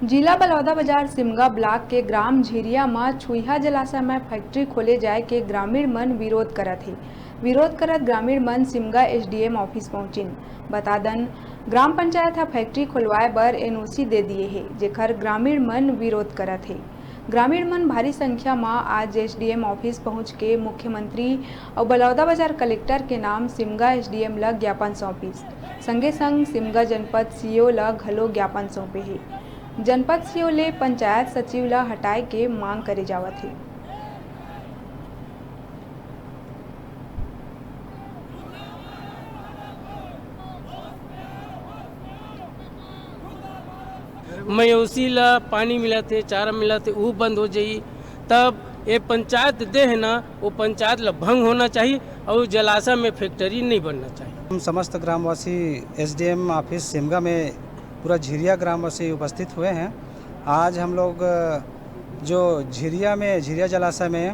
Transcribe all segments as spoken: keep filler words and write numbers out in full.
जिला बलौदाबाजार सिमगा ब्लॉक के ग्राम झिरिया म छुइहा जलाशय म फैक्ट्री खोले जाय के ग्रामीण मन विरोध करत हे। विरोध करत ग्रामीण मन सिमगा एसडीएम ऑफिस पहुंचिन। बता दन, ग्राम पंचायत ह फैक्ट्री खोलवाय बर एनओसी दे दिए हे, जेखर ग्रामीण मन विरोध करत हे। ग्रामीण मन भारी संख्या म आज एसडीएम ऑफिस पहुंच के मुख्यमंत्री अउ बलौदाबाजार कलेक्टर के नाम सिमगा एसडीएम ल ज्ञापन सौंपिस। संगे संग सिमगा जनपद सीईओ ल घलो ज्ञापन सौंपे हे। जनपद सीईओ ले पंचायत सचिव ल हटाए के मांग करे जावत हे। मवेशी ला पानी मिलत हे, चारा मिलत हे, ऊ बंद हो जाई, तब ये पंचायत दे है ना, वो पंचायत ला भंग होना चाहिए और जलाशय में फैक्ट्री नहीं बनना चाहिए। हम समस्त ग्रामवासी एसडीएम ऑफिस सिमगा में पूरा झिरिया ग्रामवासी उपस्थित हुए हैं। आज हम लोग, अ, जो झिरिया में, झिरिया जलाशय में,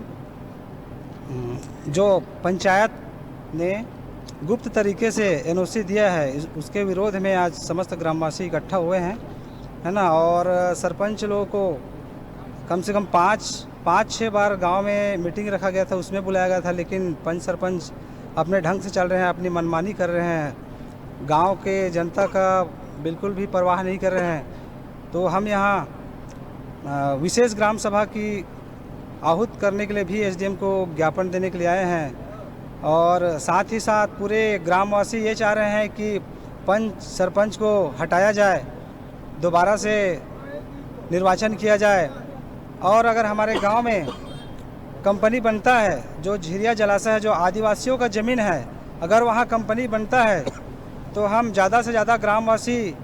हम्म, जो पंचायत ने गुप्त तरीके से एनओसी दिया है, इस, उसके विरोध में आज समस्त ग्रामवासी इकट्ठा हुए हैं, है ना। और सरपंच लोगों को कम से कम पाँच, पाँच छः बार गांव में मीटिंग रखा गया था, उसमें बुलाया गया था, लेकिन पंच सरपंच अपने ढंग से चल रहे हैं, अपनी मनमानी कर रहे हैं, गांव के जनता का बिल्कुल भी परवाह नहीं कर रहे हैं। तो हम यहाँ, अ, विशेष ग्राम सभा की आहूत करने के लिए भी एसडीएम को ज्ञापन देने के लिए आए हैं और साथ ही साथ पूरे ग्रामवासी ये चाह रहे हैं कि पंच सरपंच को हटाया जाए, दोबारा से निर्वाचन किया जाए और अगर हमारे गांव में कंपनी बनता है, जो झिरिया जलाशय है, जो आदिवासियों का ज़मीन है, अगर वहाँ कंपनी बनता है तो हम ज़्यादा से ज़्यादा ग्रामवासी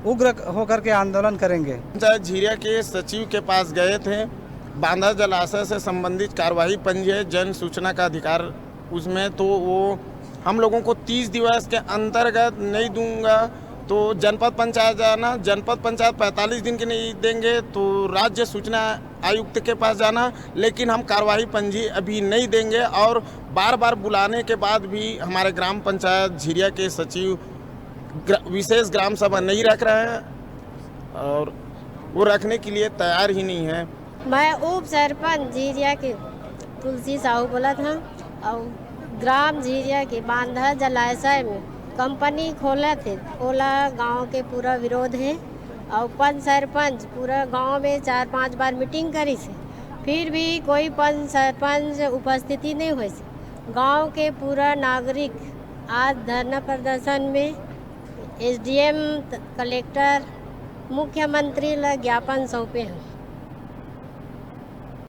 उग्र होकर के आंदोलन करेंगे। पंचायत झिरिया के सचिव के पास गए थे, बांधा जलाशय से संबंधित कार्यवाही पंजी है, जन सूचना का अधिकार उसमें, तो वो हम लोगों को तीस दिवस के अंतर्गत नहीं दूंगा, तो जनपद पंचायत जाना, जनपद पंचायत पैंतालीस दिन के नहीं देंगे तो राज्य सूचना आयुक्त के पास जाना, लेकिन हम कार्यवाही पंजी अभी नहीं देंगे। और बार बार बुलाने के बाद भी हमारे ग्राम पंचायत झिरिया के सचिव ग्र-, विशेष ग्राम सभा नहीं रख रहे हैं और वो रखने के लिए तैयार ही नहीं है। मैं उप सरपंच झिरिया के तुलसी साहू बोलत हूँ और ग्राम झिरिया के बांधा जलाशय में कंपनी खोलत हे, ओला गांव के पूरा विरोध हे और पंच सरपंच पूरा गांव में चार पांच बार मीटिंग करिस हे, फिर भी कोई पंच सरपंच उपस्थिति नहीं होइस। गांव के पूरा नागरिक आज धरना प्रदर्शन में एसडीएम, कलेक्टर, मुख्यमंत्री ला ज्ञापन सौंपे हैं।